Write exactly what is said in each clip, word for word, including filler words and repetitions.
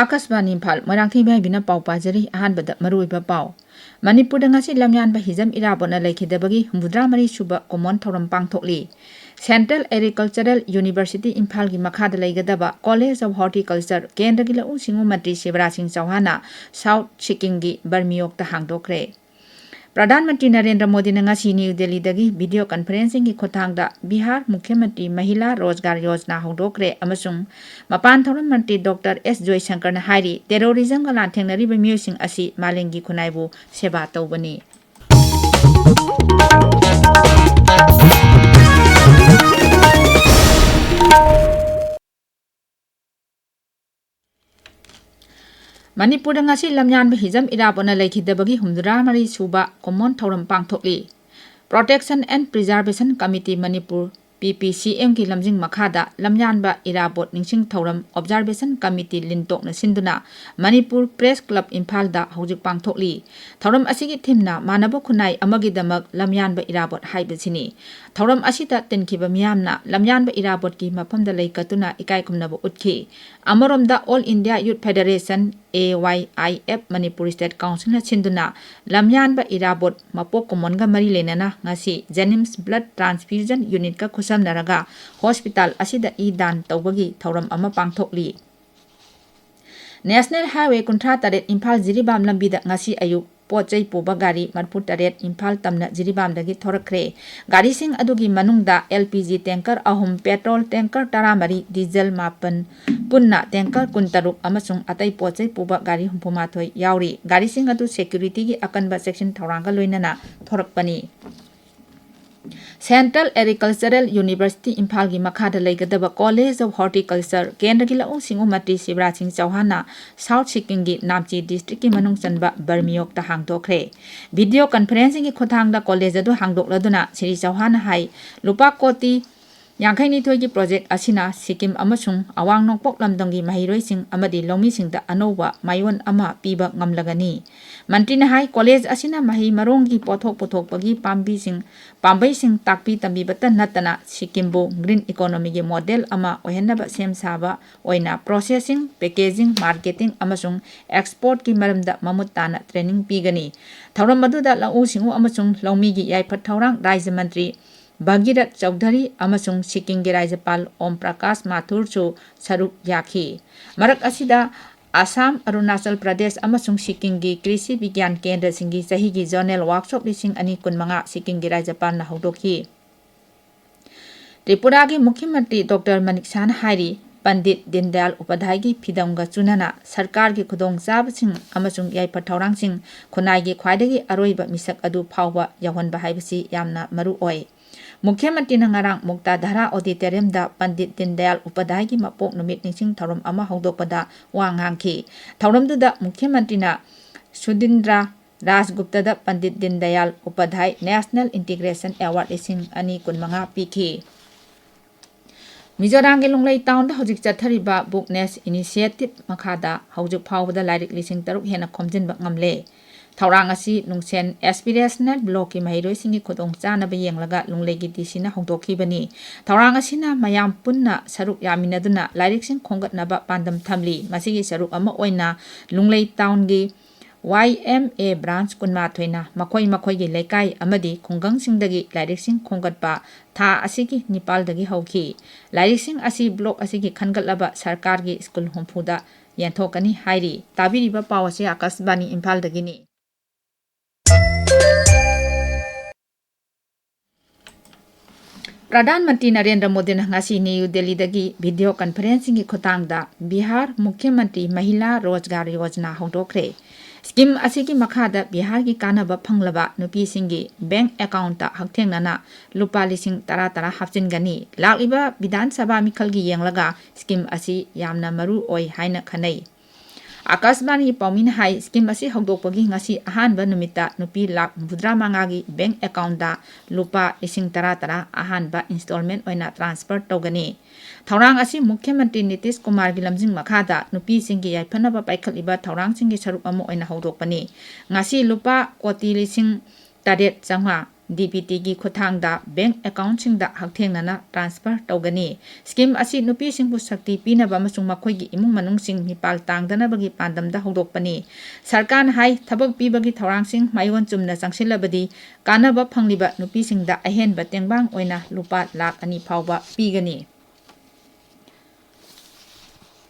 ꯑꯥꯀꯥꯁꯕꯥꯅꯤ ꯏꯝꯐꯥꯜ, ꯃꯣꯏꯔꯥꯡꯊꯦꯝ ꯏꯕꯦꯝꯍꯥꯏꯕꯤꯅ ꯄꯥꯎ ꯄꯥꯖꯔꯤ꯫ ꯑꯍꯥꯟꯕꯗ ꯃꯔꯨꯑꯣꯏꯕ ꯄꯥꯎ꯫ ꯃꯅꯤꯄꯨꯔꯗ ꯉꯁꯤ ꯂꯝꯌꯥꯟꯕ ꯍꯤꯖꯝ ꯏꯔꯥꯕꯣꯠꯅ ꯂꯩꯈꯤꯗꯕꯒꯤ ꯍꯨꯝꯐꯨꯇꯔꯥ ꯃꯔꯤ ꯁꯨꯕ ꯀꯨꯝꯑꯣꯟ ꯊꯧꯔꯝ ꯄꯥꯡꯊꯣꯛꯂꯤ꯫ Central Agricultural University ꯏꯝꯐꯥꯜꯒꯤ ꯃꯈꯥꯗ ꯂꯩꯒꯗꯕ College of Horticulture ꯀꯦꯟꯗ꯭ꯔꯒꯤ ꯂꯧꯎ ꯁꯤꯡꯎ ꯃꯟꯇ꯭ꯔꯤ ꯁꯤꯕꯔꯥꯖ ꯁꯤꯡ ꯆꯧꯍꯥꯟꯅ ꯁꯥꯎꯠ ꯁꯤꯛꯀꯤꯝꯒꯤ ꯕꯔꯃꯤꯌꯣꯛꯇ ꯍꯥꯡꯗꯣꯛꯈ꯭ꯔꯦ꯫ ꯄ꯭ꯔꯙꯥꯟ ꯃꯟꯇ꯭ꯔꯤ ꯅꯔꯦꯟꯗ꯭ꯔ ꯃꯣꯗꯤꯅ ꯉꯁꯤ ꯅ꯭ꯌꯨ ꯗꯦꯜꯂꯤꯗꯒꯤ ꯚꯤꯗꯤꯑꯣ ꯀꯟꯐꯔꯦꯟꯁꯤꯡꯒꯤ ꯈꯨꯠꯊꯥꯡꯗ ꯕꯤꯍꯥꯔ ꯃꯨꯈ꯭ꯌ ꯃꯟꯇ꯭ꯔꯤ ꯃꯍꯤꯂꯥ ꯔꯣꯖꯒꯥꯔ ꯌꯣꯖꯅꯥ ꯍꯧꯗꯣꯛꯈ꯭ꯔꯦ ꯑꯃꯁꯨꯡ ꯃꯄꯥꯟ ꯊꯧꯔꯝ ꯃꯟꯇ꯭ꯔꯤ ꯗꯣꯛꯇꯔ ꯑꯦꯁ ꯖꯣꯏꯁꯪꯀꯔꯅ ꯍꯥꯏꯔꯤ, ꯇꯦꯔꯣꯔꯤꯖꯝꯒ ꯂꯥꯟꯊꯦꯡꯅꯔꯤꯕ ꯃꯤꯑꯣꯏꯁꯤꯡ ꯑꯁꯤ ꯃꯥꯂꯦꯝꯒꯤ ꯈꯨꯟꯅꯥꯏꯕꯨ ꯁꯦꯕꯥ ꯇꯧꯕꯅꯤ꯫ ꯃꯅꯤꯄꯨꯔꯗ ꯉꯁꯤ ꯂꯝꯌꯥꯟꯕ ꯍꯤꯖꯝ ꯏꯔꯥꯕꯣꯠꯅ ꯂꯩꯈꯤꯗꯕꯒꯤ ꯍꯨꯝꯐꯨꯇꯔꯥ ꯃꯔꯤ ꯁꯨꯕ ꯀꯨꯝꯑꯣꯟ ꯊꯧꯔꯝ ꯄꯥꯡꯊꯣꯛꯂꯤ꯫ Protection and Preservation Committee Manipur, ꯄꯤ ꯄꯤ ꯁꯤ ꯑꯦꯝꯒꯤ ꯂꯝꯖꯤꯡ ꯃꯈꯥꯗ ꯂꯝꯌꯥꯟꯕ ꯏꯔꯥꯕꯣꯠ ꯅꯤꯡꯁꯤꯡ ꯊꯧꯔꯝ Observation Committee ꯂꯤꯟꯇꯣꯛꯅ ꯁꯤꯟꯗꯨꯅ ꯃꯅꯤꯄꯨꯔ Press Club ꯏꯝꯐꯥꯜꯗ ꯍꯧꯖꯤꯛ ꯄꯥꯡꯊꯣꯛꯂꯤ꯫ ꯊꯧꯔꯝ ꯑꯁꯤꯒꯤ theme ꯅ ꯃꯥꯟꯅꯕ ꯈꯨꯟꯅꯥꯏ ꯑꯃꯒꯤꯗꯃꯛ ꯂꯝꯌꯥꯟꯕ ꯏꯔꯥꯕꯣꯠ ꯍꯥꯏꯕꯁꯤꯅꯤ꯫ ꯊꯧꯔꯝ ꯑꯁꯤꯗ ꯇꯤꯟꯈꯤꯕ ꯃꯤꯌꯥꯝꯅ ꯂꯝꯌꯥꯟꯕ ꯏꯔꯥꯕꯣꯠꯀꯤ ꯃꯐꯝꯗ ꯂꯩ ꯀꯠꯇꯨꯅ ꯏꯀꯥꯏ ꯈꯨꯝꯅꯕ ꯎꯠꯈꯤ꯫ ꯑꯃꯔꯣꯝꯗ All India Youth Federation, A Y I F, Manipur State Council ꯅ ꯁꯤꯟꯗꯨꯅ ꯂꯝꯌꯥꯟꯕ ꯏꯔꯥꯕꯣꯠ ꯃꯄꯣꯛ ꯀꯨꯝꯑꯣꯟꯒ ꯃꯔꯤ ꯂꯩꯅꯅ ꯉꯁꯤ JNIMS Blood Transfusion Unit ꯀ ꯈꯨꯠꯁꯝꯅꯔꯒ hospital ꯑꯁꯤꯗ ꯏ ꯗꯥꯟ ꯇꯧꯕꯒꯤ ꯊꯧꯔꯝ ꯑꯃ ꯄꯥꯡꯊꯣꯛꯂꯤ꯫ National Highway ꯀꯨꯟꯊ꯭ꯔꯥ ꯇꯔꯦꯠ ꯏꯝꯐꯥꯜ ꯖꯤꯔꯤꯕꯥꯝ ꯂꯝꯕꯤꯗ ꯉꯁꯤ ꯑꯌꯨꯛ ꯄꯣꯠ ꯆꯩ ꯄꯨꯕ ꯒꯥꯔꯤ ꯃꯔꯤꯐꯨ ꯇꯔꯦꯠ ꯏꯝꯐꯥꯜ ꯇꯝꯅ ꯖꯤꯔꯤꯕꯥꯝꯗꯒꯤ ꯊꯣꯔꯛꯈ꯭ꯔꯦ꯫ ꯒꯥꯔꯤꯁꯤꯡ ꯑꯗꯨꯒꯤ ꯃꯅꯨꯡꯗ L P G tanker ꯑꯍꯨꯝ, petrol tanker ꯇꯔꯥꯃꯔꯤ, diesel ꯃꯥꯄꯟ, ꯄꯨꯟꯅ tanker ꯀꯨꯟꯇꯔꯨꯛ ꯑꯃꯁꯨꯡ ꯑꯇꯩ ꯄꯣꯠ ꯆꯩ ꯄꯨꯕ ꯒꯥꯔꯤ ꯍꯨꯝꯐꯨ ꯃꯥꯊꯣꯏ ꯌꯥꯎꯔꯤ꯫ ꯒꯥꯔꯤꯁꯤꯡ ꯑꯗꯨ security ꯒꯤ ꯑꯀꯟꯕ ꯆꯦꯛꯁꯤꯟ ꯊꯧꯔꯥꯡꯒ ꯂꯣꯏꯅꯅ ꯊꯣꯔꯛꯄꯅꯤ꯫ Central Agricultural University ꯏꯝꯐꯥꯜꯒꯤ ꯃꯈꯥꯗ ꯂꯩꯒꯗꯕ College of Horticulture ꯀꯦꯟꯗ꯭ꯔꯒꯤ ꯂꯧꯎ ꯁꯤꯡꯎ ꯃꯟꯇ꯭ꯔꯤ ꯁꯤꯕꯔꯥꯖ ꯁꯤꯡ ꯆꯧꯍꯥꯟꯅ ꯁꯥꯎꯠ ꯁꯤꯛꯀꯤꯝꯒꯤ ꯅꯥꯝꯆꯤ district ꯀꯤ ꯃꯅꯨꯡ ꯆꯟꯕ ꯕꯔꯃꯤꯌꯣꯛꯇ ꯍꯥꯡꯗꯣꯛꯈ꯭ꯔꯦ꯫ Video conferencing ꯒꯤ ꯈꯨꯠꯊꯥꯡꯗ college ꯑꯗꯨ ꯍꯥꯡꯗꯣꯛꯂꯗꯨꯅ ꯁ꯭ꯔꯤ ꯆꯧꯍꯥꯟꯅ ꯍꯥꯏ, ꯂꯨꯄꯥ ꯀꯣꯇꯤ ꯌꯥꯡꯈꯩꯅꯤꯊꯣꯏꯒꯤ ꯄ꯭ꯔꯣꯖꯦꯛ ꯑꯁꯤꯅ ꯁꯤꯛꯀꯤꯝ ꯑꯃꯁꯨꯡ ꯑꯋꯥꯡ ꯅꯣꯡꯄꯣꯛ ꯂꯝꯗꯝꯒꯤ ꯃꯍꯩꯔꯣꯏꯁꯤꯡ ꯑꯃꯗꯤ ꯂꯧꯃꯤꯁꯤꯡꯗ ꯑꯅꯧꯕ ꯃꯥꯏꯑꯣꯟ ꯑꯃ ꯄꯤꯕ ꯉꯝꯂꯒꯅꯤ꯫ ꯃꯟꯇ꯭ꯔꯤꯅ ꯍꯥꯏ, ꯀꯣꯂꯦꯖ ꯑꯁꯤꯅ ꯃꯍꯩ ꯃꯔꯣꯡꯒꯤ ꯄꯣꯠꯊꯣꯛ ꯄꯨꯊꯣꯛꯄꯒꯤ ꯄꯥꯝꯕꯤꯁꯤꯡ, ꯄꯥꯝꯕꯩꯁꯤꯡ ꯇꯥꯛꯄꯤ ꯇꯝꯕꯤꯕꯇ ꯅꯠꯇꯅ ꯁꯤꯛꯀꯤꯝꯕꯨ ꯒ꯭ꯔꯤꯟ ꯏꯀꯣꯅꯣꯃꯤꯒꯤ ꯃꯣꯗꯦꯜ ꯑꯃ ꯑꯣꯏꯍꯟꯅꯕ ꯁꯦꯝ ꯁꯥꯕ ꯑꯣꯏꯅ ꯄ꯭ꯔꯣꯁꯦꯁꯤꯡ, ꯄꯦꯀꯦꯖꯤꯡ, ꯃꯥꯔꯀꯦꯇꯤꯡ ꯑꯃꯁꯨꯡ ꯑꯦꯛꯁꯄꯣꯔꯠꯀꯤ ꯃꯔꯝꯗ ꯃꯃꯨꯠ ꯇꯥꯅ ꯇ꯭ꯔꯦꯅꯤꯡ ꯄꯤꯒꯅꯤ꯫ ꯊꯧꯔꯝ ꯑꯗꯨꯗ ꯂꯧꯎ ꯁꯤꯡꯎ ꯑꯃꯁꯨꯡ ꯂꯧꯃꯤꯒꯤ ꯌꯥꯏꯐ ꯊꯧꯔꯥꯡ ꯔꯥꯖ꯭ꯌ ꯃꯟꯇ꯭ꯔꯤ ꯚꯒꯤꯔꯊ ꯆꯧꯙꯔꯤ ꯑꯃꯁꯨꯡ ꯁꯤꯛꯀꯤꯝꯒꯤ ꯔꯥꯖ꯭ꯌꯄꯥꯜ ꯑꯣꯝ ꯄ꯭ꯔꯀꯥꯁ ꯃꯥꯊꯨꯔꯁꯨ ꯁꯔꯨꯛ ꯌꯥꯈꯤ꯫ ꯃꯔꯛ ꯑꯁꯤꯗ, ꯑꯁꯥꯝ, ꯑꯔꯨꯅꯥꯆꯜ ꯄ꯭ꯔꯗꯦꯁ ꯑꯃꯁꯨꯡ ꯁꯤꯛꯀꯤꯝꯒꯤ ꯀ꯭ꯔꯤꯁꯤ ꯕꯤꯒ꯭ꯌꯥꯟ ꯀꯦꯟꯗ꯭ꯔꯁꯤꯡꯒꯤ ꯆꯍꯤꯒꯤ ꯖꯣꯅꯦꯜ ꯋꯥꯔꯛꯁꯣꯞ ꯂꯤꯁꯤꯡ ꯑꯅꯤ ꯀꯨꯟꯃꯉꯥ ꯁꯤꯛꯀꯤꯝꯒꯤ ꯔꯥꯖ꯭ꯌꯄꯥꯜꯅ ꯍꯧꯗꯣꯛꯈꯤ꯫ ꯇ꯭ꯔꯤꯄꯨꯔꯥꯒꯤ ꯃꯨꯈ꯭ꯌ ꯃꯟꯇ꯭ꯔꯤ ꯗꯣꯛꯇꯔ ꯃꯅꯤꯛ ꯁꯍꯥꯅ ꯍꯥꯏꯔꯤ, ꯄꯟꯗꯤꯠ ꯗꯤꯟꯗꯌꯥꯜ ꯎꯄꯥꯙ꯭ꯌꯥꯌꯒꯤ ꯐꯤꯗꯝꯒ ꯆꯨꯅꯅ ꯁꯔꯀꯥꯔꯒꯤ ꯈꯨꯗꯣꯡꯆꯥꯕꯁꯤꯡ ꯑꯃꯁꯨꯡ ꯌꯥꯏꯐ ꯊꯧꯔꯥꯡꯁꯤꯡ ꯈꯨꯟꯅꯥꯏꯒꯤ ꯈ꯭ꯋꯥꯏꯗꯒꯤ ꯑꯔꯣꯏꯕ ꯃꯤꯁꯛ ꯑꯗꯨ ꯐꯥꯎꯕ ꯌꯧꯍꯟꯕ ꯍꯥꯏꯕꯁꯤ ꯌꯥꯝꯅ ꯃꯔꯨ ꯑꯣꯏ꯫ ꯃꯨꯈ꯭ꯌ ꯃꯟꯇ꯭ꯔꯤꯅ ꯉꯔꯥꯡ ꯃꯨꯛꯇꯥ ꯙꯥꯔꯥ ꯑꯣꯗꯤꯇꯣꯔꯤꯌꯝꯗ ꯄꯟꯗꯤꯠ ꯗꯤꯟꯗꯌꯥꯜ ꯎꯄꯥꯙ꯭ꯌꯥꯌꯒꯤ ꯃꯄꯣꯛ ꯅꯨꯃꯤꯠ ꯅꯤꯡꯁꯤꯡ ꯊꯧꯔꯝ ꯑꯃ ꯍꯧꯗꯣꯛꯄꯗ ꯋꯥ ꯉꯥꯡꯈꯤ꯫ ꯊꯧꯔꯝꯗꯨꯗ ꯃꯨꯈ꯭ꯌ ꯃꯟꯇ꯭ꯔꯤꯅ ꯁꯨꯗꯤꯟꯗ꯭ꯔ ꯔꯥꯖꯒꯨꯞꯇꯗ Pandit Deendayal Upadhyay national integration award ꯂꯤꯁꯤꯡ ꯑꯅꯤ ꯀꯨꯟꯃꯉꯥ ꯄꯤꯈꯤ꯫ ꯃꯤꯖꯣꯔꯥꯝꯒꯤ ꯂꯨꯡꯂꯩ ꯇꯥꯎꯟꯗ ꯍꯧꯖꯤꯛ ꯆꯠꯊꯔꯤꯕ ꯕꯨꯛꯅꯦꯁ ꯏꯅꯤꯁꯤꯌꯦꯇꯤꯚ ꯃꯈꯥꯗ ꯍꯧꯖꯤꯛ ꯐꯥꯎꯕꯗ ꯂꯥꯏꯔꯤꯛ ꯂꯤꯁꯤꯡ ꯇꯔꯨꯛ ꯍꯦꯟꯅ ꯈꯣꯝꯖꯤꯟꯕ ꯉꯝꯂꯦ꯫ ꯊꯧꯔꯥꯡ ꯑꯁꯤ ꯅꯨꯡꯁꯦꯟ ꯑꯦꯁꯄꯤꯔꯦꯁꯅꯦꯜ ꯕ꯭ꯂꯣꯛꯀꯤ ꯃꯍꯩꯔꯣꯏꯁꯤꯡꯒꯤ ꯈꯨꯗꯣꯡꯆꯥꯅꯕ ꯌꯦꯡꯂꯒ ꯂꯨꯡꯂꯩꯒꯤ ꯗꯤ ꯁꯤꯅ ꯍꯧꯗꯣꯛꯈꯤꯕꯅꯤ꯫ ꯊꯧꯔꯥꯡ ꯑꯁꯤꯅ ꯃꯌꯥꯝ ꯄꯨꯟꯅ ꯁꯔꯨꯛ ꯌꯥꯃꯤꯟꯅꯗꯨꯅ ꯂꯥꯏꯔꯤꯛꯁꯤꯡ ꯈꯣꯝꯒꯠꯅꯕ ꯄꯥꯟꯗꯝ ꯊꯝꯂꯤ꯫ ꯃꯁꯤꯒꯤ ꯁꯔꯨꯛ ꯑꯃ ꯑꯣꯏꯅ ꯂꯨꯡꯂꯩ ꯇꯥꯎꯟꯒꯤ ꯋꯥꯏ ꯑꯦꯝ ꯑꯦ ꯕ꯭ꯔꯥꯟꯆ ꯀꯨꯟꯃꯥꯊꯣꯏꯅ ꯃꯈꯣꯏ ꯃꯈꯣꯏꯒꯤ ꯂꯩꯀꯥꯏ ꯑꯃꯗꯤ ꯈꯨꯡꯒꯪꯁꯤꯡꯗꯒꯤ ꯂꯥꯏꯔꯤꯛꯁꯤꯡ ꯈꯣꯝꯒꯠꯄ ꯊꯥ ꯑꯁꯤꯒꯤ ꯅꯤꯄꯥꯜꯗꯒꯤ ꯍꯧꯈꯤ꯫ ꯂꯥꯏꯔꯤꯛꯁꯤꯡ ꯑꯁꯤ ꯕ꯭ꯂꯣꯛ ꯑꯁꯤꯒꯤ ꯈꯟꯒꯠꯂꯕ ꯁꯔꯀꯥꯔꯒꯤ ꯁ꯭ꯀꯨꯜ ꯍꯨꯝꯐꯨꯗ ꯌꯦꯟꯊꯣꯛꯀꯅꯤ ꯍꯥꯏꯔꯤ꯫ ꯇꯥꯕꯤꯔꯤꯕ ꯄꯥꯎ ꯑꯁꯤ ꯑꯥꯀꯥꯁꯕꯥꯅꯤ ꯏꯝꯐꯥꯜꯗꯒꯤꯅꯤ꯫ ꯄ꯭ꯔꯙꯥꯟ ꯃꯟꯇ꯭ꯔꯤ ꯅꯔꯦꯟꯗ꯭ꯔ ꯃꯣꯗꯤꯅ ꯉꯁꯤ ꯅ꯭ꯌꯨ ꯗꯦꯜꯂꯤꯗꯒꯤ ꯚꯤꯗꯤꯑꯣ ꯀꯟꯐꯔꯦꯟꯁꯤꯡꯒꯤ ꯈꯨꯠꯊꯥꯡꯗ ꯕꯤꯍꯥꯔ ꯃꯨꯈ꯭ꯌ ꯃꯟꯇ꯭ꯔꯤ ꯃꯍꯤꯂꯥ ꯔꯣꯖꯒꯥꯔ ꯌꯣꯖꯅꯥ ꯍꯧꯗꯣꯛꯈ꯭ꯔꯦ꯫ ꯁ꯭ꯀꯤꯝ ꯑꯁꯤꯒꯤ ꯃꯈꯥꯗ ꯕꯤꯍꯥꯔꯒꯤ ꯀꯥꯟꯅꯕ ꯐꯪꯂꯕ ꯅꯨꯄꯤꯁꯤꯡꯒꯤ ꯕꯦꯡꯛ ꯑꯦꯀꯥꯎꯟꯠꯇ ꯍꯛꯊꯦꯡꯅꯅ ꯂꯨꯄꯥ ꯂꯤꯁꯤꯡ ꯇꯔꯥ ꯇꯔꯥ ꯍꯥꯞꯆꯤꯟꯒꯅꯤ꯫ ꯂꯥꯛꯂꯤꯕ ꯕꯤꯙꯥꯟ ꯁꯚꯥ ꯃꯤꯈꯜꯒꯤ ꯌꯦꯡꯂꯒ ꯁ꯭ꯀꯤꯝ ꯑꯁꯤ ꯌꯥꯝꯅ ꯃꯔꯨ ꯑꯣꯏ ꯍꯥꯏꯅ ꯈꯟꯅꯩ꯫ ꯑꯀꯥꯁꯕꯥꯅꯤꯒꯤ ꯄꯥꯎꯃꯤꯅ ꯍꯥꯏ, ꯁ꯭ꯀꯤꯝ ꯑꯁꯤ ꯍꯧꯗꯣꯛꯄꯒꯤ ꯉꯁꯤ ꯑꯍꯥꯟꯕ ꯅꯨꯃꯤꯠꯇ ꯅꯨꯄꯤ ꯂꯥꯈ ꯍꯨꯝꯐꯨꯇꯔꯥ ꯃꯉꯥꯒꯤ ꯕꯦꯡꯛ ꯑꯦꯀꯥꯎꯟꯗ ꯂꯨꯄꯥ ꯂꯤꯁꯤꯡ ꯇꯔꯥ ꯇꯔꯥ ꯑꯍꯥꯟꯕ ꯏꯟꯁꯇꯣꯜꯃꯦꯟ ꯑꯣꯏꯅ ꯇ꯭ꯔꯥꯟꯁꯐꯔ ꯇꯧꯒꯅꯤ꯫ ꯊꯧꯔꯥꯡ ꯑꯁꯤ ꯃꯨꯈ꯭ꯌ ꯃꯟꯇ꯭ꯔꯤ ꯅꯤꯇꯤꯁ ꯀꯨꯃꯥꯔꯒꯤ ꯂꯝꯖꯤꯡ ꯃꯈꯥꯗ ꯅꯨꯄꯤꯁꯤꯡꯒꯤ ꯌꯥꯏꯐꯅꯕ ꯄꯥꯏꯈꯠꯂꯤꯕ ꯊꯧꯔꯥꯡꯁꯤꯡꯒꯤ ꯁꯔꯨꯛ ꯑꯃ ꯑꯣꯏꯅ ꯍꯧꯗꯣꯛꯄꯅꯤ꯫ ꯉꯁꯤ ꯂꯨꯄꯥ ꯀꯣꯇꯤ ꯂꯤꯁꯤꯡ ꯇꯔꯦꯠ ꯆꯥꯝꯃꯉꯥ ꯗꯤ ꯕꯤ ꯇꯤꯒꯤ ꯈꯨꯠꯊꯥꯡꯗ ꯕꯦꯡꯛ ꯑꯦꯀꯥꯎꯟꯁꯤꯡꯗ ꯍꯛꯊꯦꯡꯅꯅ ꯇ꯭ꯔꯥꯟꯁꯐꯔ ꯇꯧꯒꯅꯤ꯫ ꯁ꯭ꯀꯤꯝ ꯑꯁꯤ ꯅꯨꯄꯤꯁꯤꯡꯕꯨ ꯁꯛꯇꯤ ꯄꯤꯅꯕ ꯑꯃꯁꯨꯡ ꯃꯈꯣꯏꯒꯤ ꯏꯃꯨꯡ ꯃꯅꯨꯡꯁꯤꯡ ꯃꯤꯄꯥꯜ ꯇꯥꯡꯗꯅꯕꯒꯤ ꯄꯥꯟꯗꯝꯗ ꯍꯧꯗꯣꯛꯄꯅꯤ꯫ ꯁꯔꯀꯥꯔꯅ ꯍꯥꯏ, ꯊꯕꯛ ꯄꯤꯕꯒꯤ ꯊꯧꯔꯥꯡꯁꯤꯡ ꯃꯥꯏꯑꯣꯟ ꯆꯨꯝꯅ ꯆꯪꯁꯤꯜꯂꯕꯗꯤ ꯀꯥꯟꯅꯕ ꯐꯪꯂꯤꯕ ꯅꯨꯄꯤꯁꯤꯡꯗ ꯑꯍꯦꯟꯕ ꯇꯦꯡꯕꯥꯡ ꯑꯣꯏꯅ ꯂꯨꯄꯥ ꯂꯥꯈ ꯑꯅꯤ ꯐꯥꯎꯕ ꯄꯤꯒꯅꯤ꯫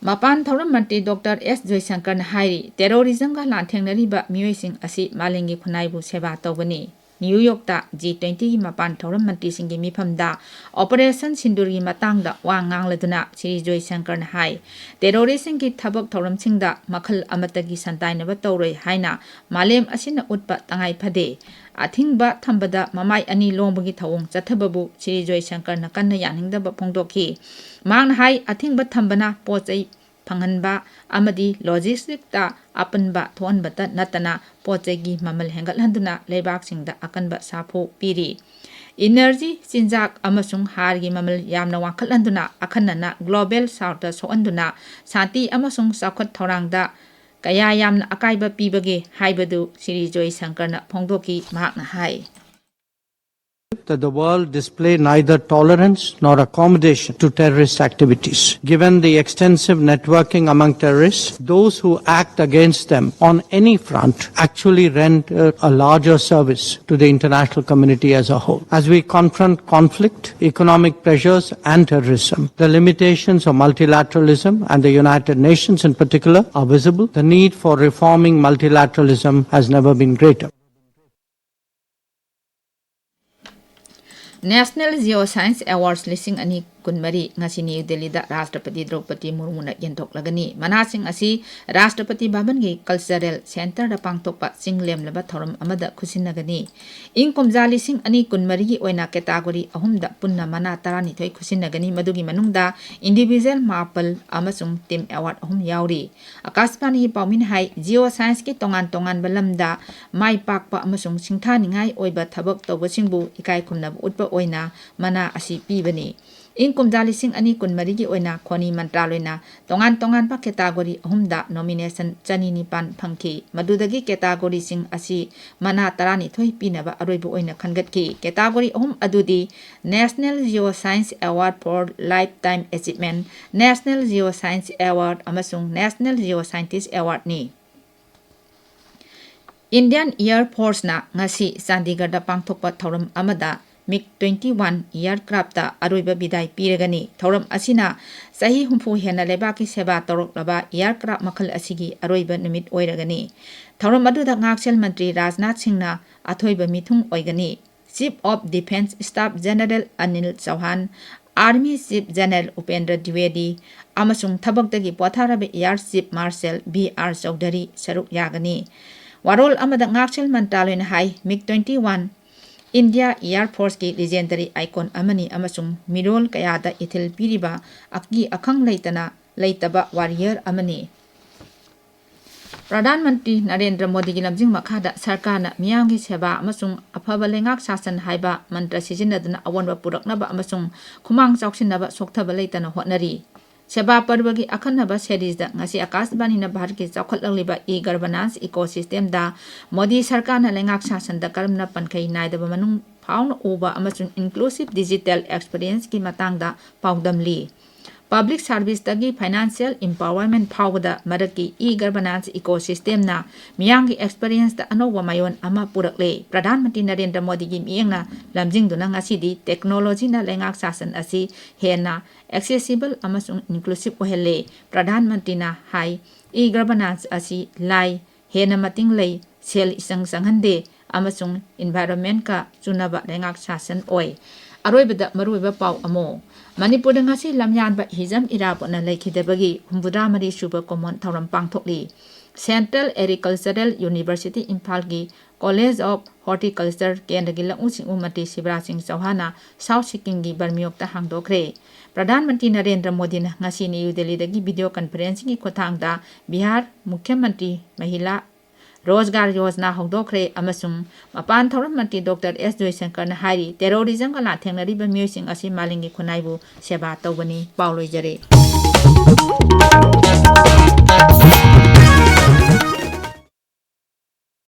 ꯃꯄꯥꯟ ꯊꯧꯔꯝ ꯃꯟꯇ꯭ꯔꯤ ꯗꯣꯛꯇꯔ ꯑꯦꯁ ꯖꯣꯏꯁꯪꯀꯔꯅ ꯍꯥꯏꯔꯤ, ꯇꯦꯔꯣꯔꯤꯖꯝꯒ ꯂꯥꯟꯊꯦꯡꯅꯔꯤꯕ ꯃꯤꯑꯣꯏꯁꯤꯡ ꯑꯁꯤ ꯃꯥꯂꯦꯝꯒꯤ ꯈꯨꯟꯅꯥꯏꯕꯨ ꯁꯦꯕꯥ ꯇꯧꯕꯅꯤ꯫ ꯅ꯭ꯌꯨ ꯌꯣꯔꯛꯇ ꯖꯤ ꯇ꯭ꯋꯦꯟꯇꯤꯒꯤ ꯃꯄꯥꯟ ꯊꯧꯔꯝ ꯃꯟꯇ꯭ꯔꯤꯁꯤꯡꯒꯤ ꯃꯤꯐꯝꯗ ꯑꯣꯄꯔꯦꯁꯟ ꯁꯤꯟꯗꯨꯔꯒꯤ ꯃꯇꯥꯡꯗ ꯋꯥ ꯉꯥꯡꯂꯗꯨꯅ ꯁ꯭ꯔꯤ ꯖꯣꯏꯁꯪꯀꯔꯅ ꯍꯥꯏ, ꯇꯦꯔꯣꯔꯤꯁꯁꯤꯡꯒꯤ ꯊꯕꯛ ꯊꯧꯔꯝꯁꯤꯡꯗ ꯃꯈꯜ ꯑꯃꯠꯇꯒꯤ ꯁꯟꯗꯥꯏꯅꯕ ꯇꯧꯔꯣꯏ ꯍꯥꯏꯅ ꯃꯥꯂꯦꯝ ꯑꯁꯤꯅ ꯎꯠꯄ ꯇꯉꯥꯏ ꯐꯗꯦ꯫ ꯑꯊꯤꯡꯕ ꯊꯝꯕꯗ ꯃꯃꯥꯏ ꯑꯅꯤ ꯂꯣꯡꯕꯒꯤ ꯊꯧꯑꯣꯡ ꯆꯠꯊꯕꯕꯨ ꯁ꯭ꯔꯤ ꯖꯣꯏꯁꯪꯀꯔꯅ ꯀꯟꯅ ꯌꯥꯅꯤꯡꯗꯕ ꯐꯣꯡꯗꯣꯛꯈꯤ꯫ ꯃꯍꯥꯛꯅ ꯍꯥꯏ, ꯑꯊꯤꯡꯕ ꯊꯝꯕꯅ ꯄꯣꯠ ꯆꯩ ꯐꯪꯍꯟꯕ ꯑꯃꯗꯤ ꯂꯣꯖꯤꯁꯇꯤꯛꯇ ꯑꯄꯟꯕ ꯊꯣꯛꯍꯟꯕꯇ ꯅꯠꯇꯅ ꯄꯣꯠ ꯆꯩꯒꯤ ꯃꯃꯜ ꯍꯦꯟꯒꯠꯍꯟꯗꯨꯅ ꯂꯩꯕꯥꯛꯁꯤꯡꯗ ꯑꯀꯟꯕ ꯁꯥꯐꯨ ꯄꯤꯔꯤ꯫ ꯏꯅꯔꯖꯤ, ꯆꯤꯟꯖꯥꯛ ꯑꯃꯁꯨꯡ ꯍꯥꯔꯒꯤ ꯃꯃꯜ ꯌꯥꯝꯅ ꯋꯥꯡꯈꯠꯍꯟꯗꯨꯅ ꯑꯈꯟꯅꯅ ꯒ꯭ꯂꯣꯕꯦꯜ ꯁꯥꯎꯠꯇ ꯁꯣꯛꯍꯟꯗꯨꯅ ꯁꯥꯟꯇꯤ ꯑꯃꯁꯨꯡ ꯆꯥꯎꯈꯠ ꯊꯧꯔꯥꯡꯗ ꯀꯌꯥ ꯌꯥꯝꯅ ꯑꯀꯥꯏꯕ ꯄꯤꯕꯒꯦ ꯍꯥꯏꯕꯗꯨ ꯁ꯭ꯔꯤ ꯖꯣꯏꯁꯪꯀꯔꯅ ꯐꯣꯡꯗꯣꯛꯈꯤ꯫ ꯃꯍꯥꯛꯅ ꯍꯥꯏ, that the world display neither tolerance nor accommodation to terrorist activities. Given the extensive networking among terrorists, those who act against them on any front actually render a larger service to the international community as a whole. As we confront conflict, economic pressures, and terrorism, the limitations of multilateralism and the United Nations in particular are visible. The need for reforming multilateralism has never been greater. National Geoscience Awards ꯂꯤꯁꯤꯡ ꯑꯅꯤ ꯀꯨꯟꯃꯔꯤ ꯉꯁꯤ new ꯗꯦꯜꯂꯤꯗ ꯔꯥꯁꯇ꯭ꯔꯄꯇꯤ ꯗ꯭ꯔꯧꯄꯗꯤ ꯃꯨꯔꯃꯨꯅ ꯌꯦꯟꯊꯣꯛꯂꯒꯅꯤ꯫ ꯃꯅꯥꯁꯤꯡ ꯑꯁꯤ ꯔꯥꯁꯇ꯭ꯔꯄꯇꯤ ꯚꯕꯟꯒꯤ cultural ꯁꯦꯟꯇꯔꯗ ꯄꯥꯡꯊꯣꯛꯄ ꯆꯤꯡ ꯂꯦꯝꯂꯕ ꯊꯧꯔꯝ ꯑꯃꯗ ꯈꯨꯠꯁꯤꯟꯅꯒꯅꯤ꯫ ꯏꯪ ꯀꯨꯝꯖꯥ ꯂꯤꯁꯤꯡ ꯑꯅꯤ ꯀꯨꯟꯃꯔꯤꯒꯤ ꯑꯣꯏꯅ ꯀꯦꯇꯥꯒꯣꯔꯤ ꯑꯍꯨꯝꯗ ꯄꯨꯟꯅ ꯃꯅꯥ ꯇꯔꯥꯅꯤꯊꯣꯏ ꯈꯨꯠꯁꯤꯟꯅꯒꯅꯤ, ꯃꯗꯨꯒꯤ ꯃꯅꯨꯡꯗ ꯏꯟꯗꯤꯚꯤꯖꯨꯋꯦꯜ ꯃꯥꯄꯜ ꯑꯃꯁꯨꯡ ꯇꯤꯝ ꯑꯦꯋꯥꯔꯗ ꯑꯍꯨꯝ ꯌꯥꯎꯔꯤ꯫ ꯑꯀꯥꯁꯕꯥꯅꯤꯒꯤ ꯄꯥꯎꯃꯤꯅ ꯍꯥꯏ, ꯖꯤꯑꯣ ꯁꯥꯏꯟꯁꯀꯤ ꯇꯣꯉꯥꯟ ꯇꯣꯉꯥꯟꯕ ꯂꯝꯗ ꯃꯥꯏ ꯄꯥꯛꯄ ꯑꯃꯁꯨꯡ ꯁꯤꯡꯊꯥꯅꯤꯡꯉꯥꯏ ꯑꯣꯏꯕ ꯊꯕꯛ ꯇꯧꯕꯁꯤꯡꯕꯨ ꯏꯀꯥꯏ ꯈꯨꯝꯅꯕ ꯎꯠꯄ ꯑꯣꯏꯅ ꯃꯅꯥ ꯑꯁꯤ ꯄꯤꯕꯅꯤ꯫ ꯏꯪ ꯀꯨꯝꯖꯥ ꯂꯤꯁꯤꯡ ꯑꯅꯤ ꯀꯨꯟꯃꯔꯤꯒꯤ ꯑꯣꯏꯅ ꯈꯣꯅꯤ ꯃꯟꯇ꯭ꯔꯥꯂꯣꯏꯅ ꯇꯣꯉꯥꯟ ꯇꯣꯉꯥꯟꯕ ꯀꯦꯇꯥꯒꯣꯔꯤ ꯑꯍꯨꯝꯗ ꯅꯣꯃꯤꯅꯦꯁꯟ ꯆꯅꯤ ꯅꯤꯄꯥꯟ ꯐꯪꯈꯤ꯫ ꯃꯗꯨꯗꯒꯤ ꯀꯦꯇꯥꯒꯣꯔꯤꯁꯤꯡ ꯑꯁꯤ ꯃꯅꯥ ꯇꯔꯥꯅꯤꯊꯣꯏ ꯄꯤꯅꯕ ꯑꯔꯣꯏꯕ ꯑꯣꯏꯅ ꯈꯟꯒꯠꯈꯤ꯫ ꯀꯦꯇꯥꯒꯣꯔꯤ ꯑꯍꯨꯝ ꯑꯗꯨꯗꯤ National Geoscience Award for Lifetime Achievement, National Geoscience Award ꯑꯃꯁꯨꯡ National Geoscientist Awardꯅꯤ꯫ Indian Air Forceꯅ ꯉꯁꯤ ꯆꯥꯟꯗꯤꯒꯔꯗ ꯄꯥꯡꯊꯣꯛꯄ ꯊꯧꯔꯝ ꯑꯃꯗ ꯃꯤꯒ twenty one aircraftꯇ ꯑꯔꯣꯏꯕ ꯕꯤꯗꯥꯏ ꯄꯤꯔꯒꯅꯤ꯫ ꯊꯧꯔꯝ ꯑꯁꯤꯅ ꯆꯍꯤ ꯍꯨꯝꯐꯨ ꯍꯦꯟꯅ ꯂꯩꯕꯥꯛꯀꯤ ꯁꯦꯕꯥ ꯇꯧꯔꯛꯂꯕ aircraft ꯃꯈꯜ ꯑꯁꯤꯒꯤ ꯑꯔꯣꯏꯕ ꯅꯨꯃꯤꯠ ꯑꯣꯏꯔꯒꯅꯤ꯫ ꯊꯧꯔꯝ ꯑꯗꯨꯗ ꯉꯥꯛꯁꯦꯜ ꯃꯟꯇ꯭ꯔꯤ ꯔꯥꯖꯅꯥꯊ ꯁꯤꯡꯅ ꯑꯊꯣꯏꯕ ꯃꯤꯊꯨꯡ ꯑꯣꯏꯒꯅꯤ꯫ Chief of Defence Staff General Anil ꯆꯧꯍꯥꯟ, Army Chief General Upendra ꯗ꯭ꯋꯤꯋꯦꯗꯤ ꯑꯃꯁꯨꯡ ꯊꯕꯛꯇꯒꯤ ꯄꯣꯊꯥꯔꯕ Air Chief Marshal B R Chaudhari ꯁꯔꯨꯛ ꯌꯥꯒꯅꯤ꯫ ꯋꯥꯔꯣꯜ ꯑꯃꯗ ꯉꯥꯛꯁꯦꯜ ꯃꯟꯇ꯭ꯔꯥꯂꯣꯏꯅ ꯍꯥꯏ, ꯃꯤꯒ twenty one India Air Forceꯀꯤ legendary icon ꯑꯃꯅꯤ ꯑꯃꯁꯨꯡ ꯃꯤꯔꯣꯜ ꯀꯌꯥꯗ ꯏꯊꯤꯜ ꯄꯤꯔꯤꯕ ꯑꯀꯤ ꯑꯈꯪ ꯂꯩꯇꯅ ꯂꯩꯇꯕ warrior ꯑꯃꯅꯤ꯫ ꯄ꯭ꯔꯙꯥꯟ ꯃꯟꯇ꯭ꯔꯤ ꯅꯔꯦꯟꯗ꯭ꯔ ꯃꯣꯗꯤꯒꯤ ꯂꯝꯖꯤꯡ ꯃꯈꯥꯗ ꯁꯔꯀꯥꯔꯅ ꯃꯤꯌꯥꯝꯒꯤ ꯁꯦꯕꯥ ꯑꯃꯁꯨꯡ ꯑꯐꯕ ꯂꯩꯉꯥꯛ ꯁꯥꯁꯟ ꯍꯥꯏꯕ ꯃꯟꯇ꯭ꯔ ꯁꯤꯖꯤꯟꯅꯗꯨꯅ ꯑꯑꯣꯟꯕ ꯄꯨꯔꯛꯅꯕ ꯑꯃꯁꯨꯡ ꯈꯨꯃꯥꯡ ꯆꯥꯎꯁꯤꯟꯅꯕ ꯁꯣꯛꯊꯕ ꯂꯩꯇꯅ ꯍꯣꯠꯅꯔꯤ꯫ ꯁꯦꯕꯥ ꯄꯔꯕꯒꯤ ꯑꯈꯟꯅꯕ series ꯗ ꯉꯁꯤ ꯑꯀꯥꯁꯕꯥꯅꯤꯅ ꯚꯥꯔꯠꯀꯤ ꯆꯥꯎꯈꯠꯂꯛꯂꯤꯕ e-governance ecosystem ꯗ ꯃꯣꯗꯤ ꯁꯔꯀꯥꯔꯅ ꯂꯩꯉꯥꯛ ꯁꯥꯁꯟꯗ ꯀꯔꯝꯅ ꯄꯟꯈꯩ ꯅꯥꯏꯗꯕ ꯃꯅꯨꯡ ꯐꯥꯎꯅ ꯎꯕ ꯑꯃꯁꯨꯡ inclusive digital experience ꯀꯤ ꯃꯇꯥꯡꯗ ꯄꯥꯎꯗꯝꯂꯤ꯫ Public service ꯇꯒꯤ financial empowerment ꯐꯥꯎꯕꯗ ꯃꯔꯛꯀꯤ e-governance ecosystem ꯅ ꯃꯤꯌꯥꯝꯒꯤ experience ꯇ ꯑꯅꯧꯕ ꯃꯌꯣꯟ ꯑꯃ ꯄꯨꯔꯛꯂꯦ꯫ ꯄ꯭ꯔꯙꯥꯟ ꯃꯟꯇ꯭ꯔꯤ ꯅꯔꯦꯟꯗ꯭ꯔ ꯃꯣꯗꯤꯒꯤ ꯃꯤꯠꯌꯦꯡꯅ ꯂꯝꯖꯤꯡꯗꯨꯅ ꯉꯁꯤꯗꯤ technology ꯅ ꯂꯩꯉꯥꯛ ꯁꯥꯁꯟ ꯑꯁꯤ ꯍꯦꯟꯅ accessible ꯑꯃꯁꯨꯡ inclusive ꯑꯣꯏꯍꯜꯂꯦ꯫ ꯄ꯭ꯔꯙꯥꯟ ꯃꯟꯇ꯭ꯔꯤꯅ ꯍꯥꯏ, e-governance ꯑꯁꯤ ꯂꯥꯏ, ꯍꯦꯟꯅ ꯃꯇꯤꯡ ꯂꯩ, ꯁꯦꯜ ꯏꯆꯪ ꯆꯪꯍꯟꯗꯦ ꯑꯃꯁꯨꯡ environment ꯀ ꯆꯨꯅꯕ ꯂꯩꯉꯥꯛ ꯁꯥꯁꯟ ꯑꯣꯏ꯫ ꯑꯔꯣꯏꯕꯗ ꯃꯔꯨꯑꯣꯏꯕ ꯄꯥꯎ ꯑꯃ꯫ ꯃꯅꯤꯄꯨꯔꯗ ꯉꯁꯤ ꯂꯝꯌꯥꯟꯕ ꯍꯤꯖꯝ ꯏꯔꯥꯕꯣꯠꯅ ꯂꯩꯈꯤꯗꯕꯒꯤ ꯍꯨꯝꯐꯨꯇꯔꯥ ꯃꯔꯤ ꯁꯨꯕ ꯀꯨꯝꯑꯣꯟ ꯊꯧꯔꯝ ꯄꯥꯡꯊꯣꯛꯂꯤ꯫ Central Agricultural University ꯏꯝꯐꯥꯜꯒꯤ College of Horticulture ꯀꯦꯟꯗ꯭ꯔꯒꯤ ꯂꯧꯎ ꯁꯤꯡꯎ ꯃꯟꯇ꯭ꯔꯤ ꯁꯤꯕꯔꯥꯖ ꯁꯤꯡ ꯆꯧꯍꯥꯟꯅ ꯁꯥꯎꯠ ꯁꯤꯛꯀꯤꯝꯒꯤ ꯕꯔꯃꯤꯌꯣꯛꯇ ꯍꯥꯡꯗꯣꯛꯈ꯭ꯔꯦ꯫ ꯄ꯭ꯔꯙꯥꯟ ꯃꯟꯇ꯭ꯔꯤ ꯅꯔꯦꯟꯗ꯭ꯔ ꯃꯣꯗꯤꯅ ꯉꯁꯤ ꯅ꯭ꯌꯨ ꯗꯦꯜꯂꯤꯗꯒꯤ ꯚꯤꯗꯤꯑꯣ ꯀꯟꯐꯔꯦꯟꯁꯤꯡꯒꯤ ꯈꯨꯠꯊꯥꯡꯗ ꯕꯤꯍꯥꯔ ꯃꯨꯈ꯭ꯌ ꯃꯟꯇ꯭ꯔꯤ ꯃꯍꯤꯂꯥ ꯔꯣꯖꯒꯥꯔ ꯌꯣꯖꯅꯥ ꯍꯧꯗꯣꯛꯈ꯭ꯔꯦ ꯑꯃꯁꯨꯡ ꯃꯄꯥꯟ ꯊꯧꯔꯝ ꯃꯟꯇ꯭ꯔꯤ ꯗꯣꯛꯇꯔ ꯑꯦꯁ ꯖꯣꯏꯁꯪꯀꯔꯅ ꯍꯥꯏꯔꯤ, ꯇꯦꯔꯣꯔꯤꯖꯝꯒ ꯂꯥꯟꯊꯦꯡꯅꯔꯤꯕ ꯃꯤꯑꯣꯏꯁꯤꯡ ꯑꯁꯤ ꯃꯥꯂꯦꯝꯒꯤ ꯈꯨꯟꯅꯥꯏꯕꯨ ꯁꯦꯕꯥ ꯇꯧꯕꯅꯤ꯫ ꯄꯥꯎ ꯂꯣꯏꯖꯔꯦ꯫